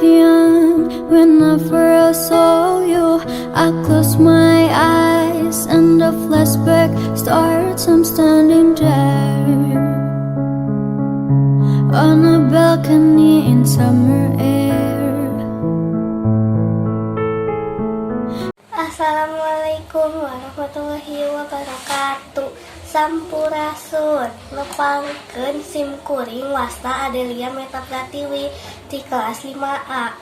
Young when I first saw you. I close my eyes and the flashback starts. I'm standing there on a balcony in summer air. Assalamualaikum warahmatullahi wabarakatuh. Sampurasun. Nepangkeun, sim kuring wasta Adelia Meta Pratiwi di kelas 5A.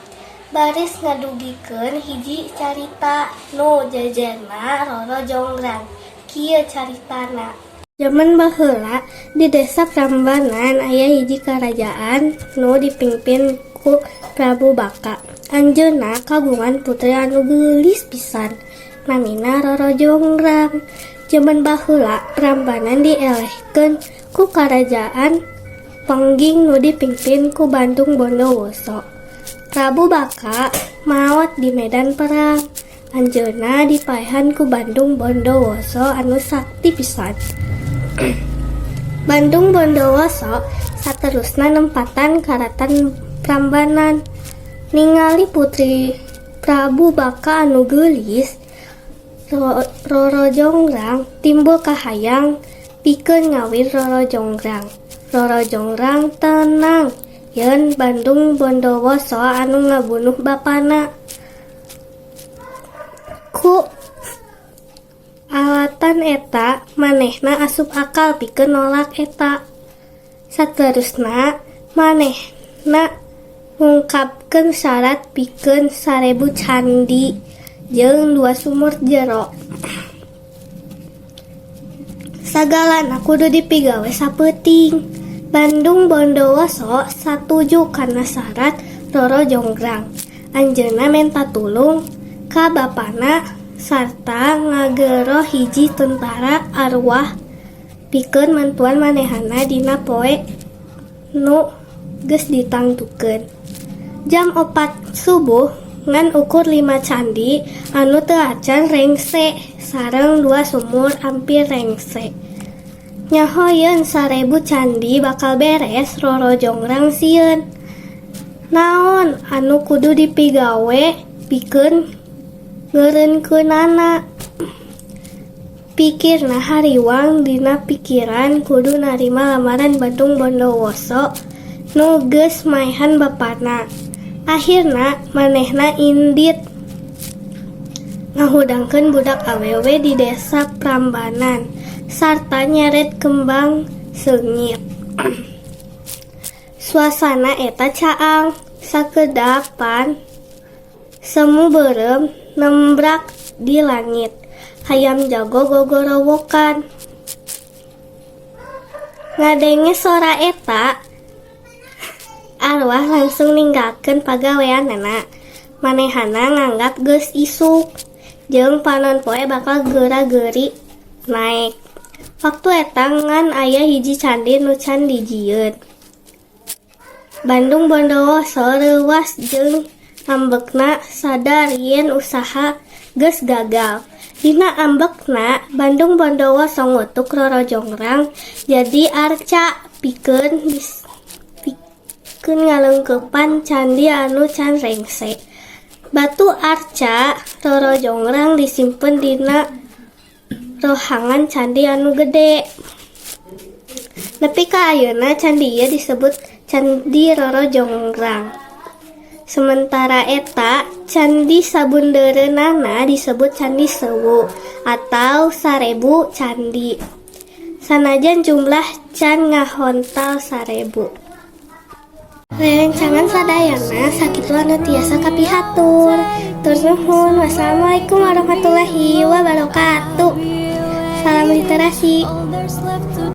Baris ngadugikeun hiji carita nu jejerna Roro Jonggrang. Kieu caritana. Zaman baheula, di desa Prambanan aya hiji karajaan nu dipimpin ku Prabu Baka. Anjeunna kagungan putri anu geulis pisan, namina Roro Jonggrang. Jaman baheula, Prambanan dielehkeun ku Karajaan Pengging nu dipimpin ku Bandung Bondowoso. Prabu Baka maot di medan perang. Anjeunna dipaehan ku Bandung Bondowoso anu sakti pisan. Bandung Bondowoso saterusna nempatan Karaton Prambanan. Ningali putri Prabu Baka anu geulis, Roro Jonggrang timbul kahayang pikeun ngawin Roro Jonggrang. Roro Jonggrang tenang yen Bandung Bondowoso anu ngabunuh bapana. Ku alatan eta manehna asup akal pikeun nolak eta. Saterusna manehna ngungkapkeun syarat pikeun 1000 candi jeung dua sumur jero. Sagalana kudu dipigawe sapeuting. Bandung Bondowoso satuju kana syarat Roro Jonggrang. Anjeunna menta tulung ka bapana sarta ngagero hiji tentara arwah pikeun mantuan manehna dina poe nu geus ditangtukeun. Jam 4 subuh, ngan ukur 5 candi anu teu acan rengse sareng dua sumur ampir rengse. Nyaho yen 1000 candi bakal beres, Roro Jonggrang sieun. Naon anu kudu dipigawe pikeun ngeureunkeunana? Pikirna hariwang dina pikiran kudu narima lamaran Bandung Bondowoso nu geus maehan bapana. Akhirna manehna indit ngahudangkeun budak awewe di desa Prambanan sarta nyeret kembang seungit. Suasana eta caang, sakedapan semu beureum nembrak di langit. Hayam jago gogorowokan. Ngadenge sora eta, arwah langsung ninggalkeun pagaweanana. Manehna nganggap geus isuk jeung panon poe bakal geura-geuri naek. Waktu eta ngan aya hiji candi nu can dijieun. Bandung Bondowoso reuwas jeung ambekna sadar yen usaha geus gagal. Dina ambekna, Bandung Bondowoso ngutuk Roro Jonggrang jadi arca pikeun ngalengkepan candi anu can rengse. Batu arca Roro Jonggrang disimpen dina rohangan candi anu gede. Nepi ka ayeuna candi ieu disebut Candi Roro Jonggrang. Sementara eta, candi sabundereunana disebut Candi Sewu atau 1000 Candi. Sanajan jumlah can ngahontal 1000. Rerencangan sadayana, sakitu anu tiasa kapihatur. Hatur nuhun. Wassalamualaikum warahmatullahi wabarakatuh. Salam literasi. All there's left to